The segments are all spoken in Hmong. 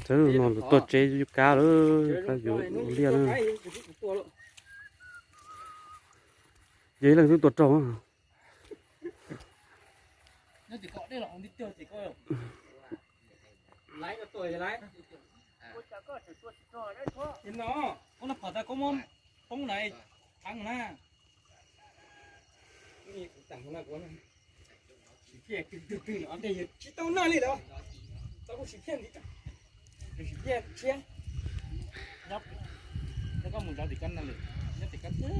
Txawm no lawv tuaj tseb yub kab lawm, kab yuav ua liaj na. Yog ib leeg twb tua raug. Tsis tau noj li los, tau kuv sim piaj ntxiv, sim piaj tshiab. Nyob, nyob koj mus zov tim kab no lawm, nyob tim kab twg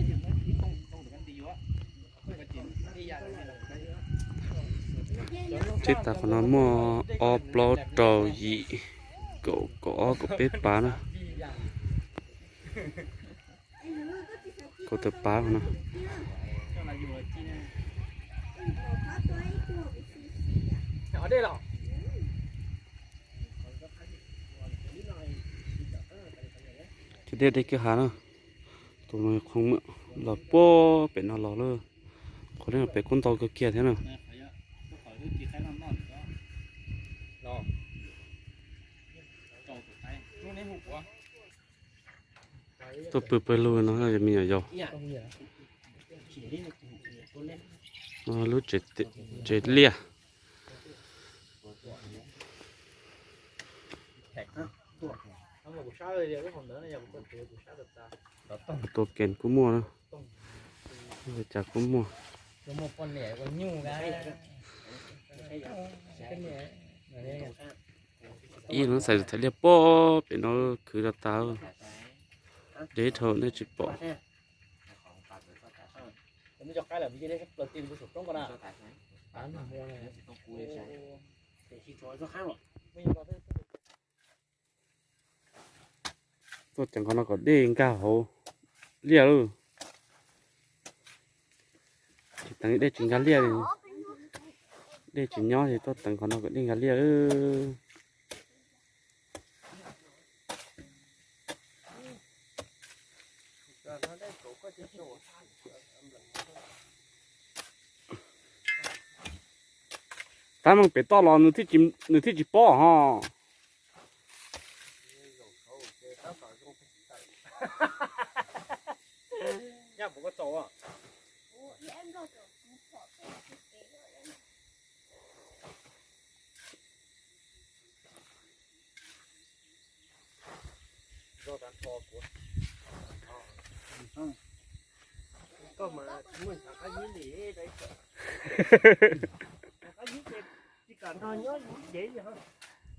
yus muab ib tooj ib tooj tim kab nti yuav. Tseb tas qhov no muaj ob plaub rau yim kaum kaum ob kaum peb pav na. Kaum tawm pav no. Cov dej dej kiag hav na. Tus no qhov los puag pem no los lawm. Qhov dej no pem kuj ntau kawg kiag thiab na. Tuaj pw pawg lug no me nyuam yaus. Lub tsev liaj. Tua kem kuj muaj na. Cas kuj muaj. Ib no xaiv thaum liaj puag pem no khwv rau tas. Deb dhau nej tsis pom. Tuaj ceev qhov no kom dej nkag hauv liaj lauj. Tsis teev dej tsis nkag liaj li. Dej tsis nyob ces tuaj teev qhov no kom dej nkag liaj lauj. Tab meeg pem toj los nws thiaj tsis pob ho.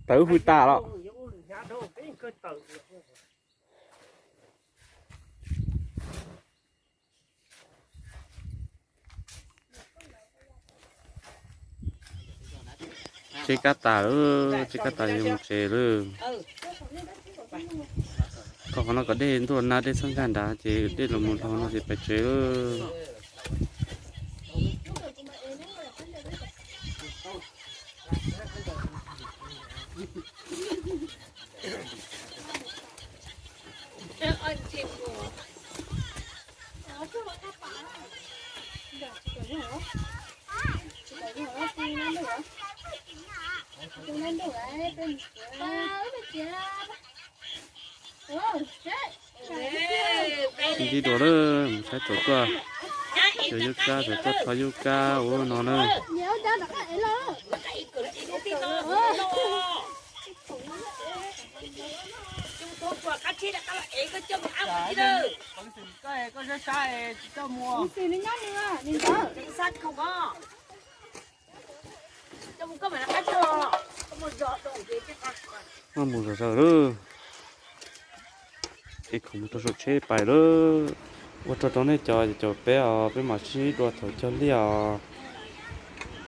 Tawv hwj tas los. Tseb kab tas lawm, tseb kab tas yuav mus tsev lawm. Koj qhov no kom dej ntuj nag dej txhob nkag nrad ces dej los mus hlo no ces pais tsev lawm. Ntxiv dua lawm, mus saib tau tuaj, cov yub kab, tau tuaj tho yub kab ua no na. Mus mus zog zog lawm. Es khoom mus rau saum tsheb pais lawm. Ua tsaug rau nej cov caum peb os, peb mam sib dua thaum cog liaj os.